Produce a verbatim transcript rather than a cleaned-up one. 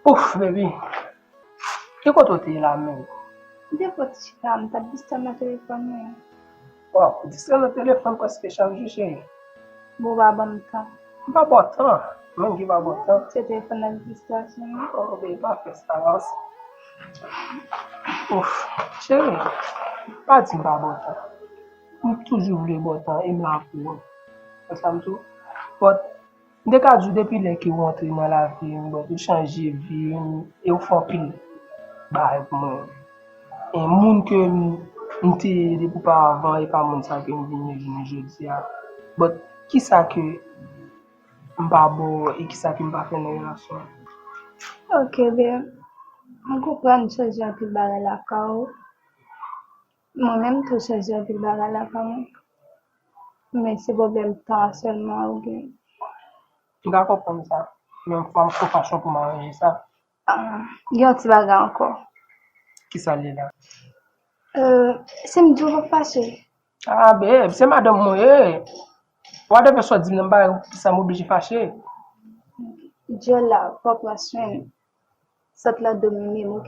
Ouf, baby. Ki kote w te ye la menm? M te fè ti chita, m t ap distrè m nan telefòn mwen. Waw, distrè nan telefòn prèske chak jou, cheri. Bon, w pa ban m tan. M pa ba w tan. Mwen ki pa ba w tan. Se telefòn nan ki distraksyon an. Oh, baby, pa fè sa, non. Ouf, cheri, pa di m pa ba w tan. M toujou vle ba w tan e m la pou ou. Konprann sa m di w? But, m te ka di w depi lè ke w antre nan lavi m, but ou chanje vi m e ou fè anpil bagay pou mwen. E moun ke m, m te ye depi oparavan, e pa moun sa ke m vin ye jounen jodi a. But, kisa ke m pa ba w e kisa ke m pa fè nan relasyon an? Ok, babe. M konprann ou chanje anpil bagay lakay ou. Mwen menm tou chanje anpil bagay lakay mwen. Men se pwoblèm tan an sèlman ou gen. M ka konprann sa. Men fò m fè fason pou m aranje sa. Ah, gen yon ti bagay ankò. Kisa l ye la? Euh, si m di w pa fache. Ah, babe, se madanm mwen ye. Whatever sa w di m nan, m pa wè poukisa m oblije fache. Djòl la, fò w pran swen l. Sant la domine m, ok?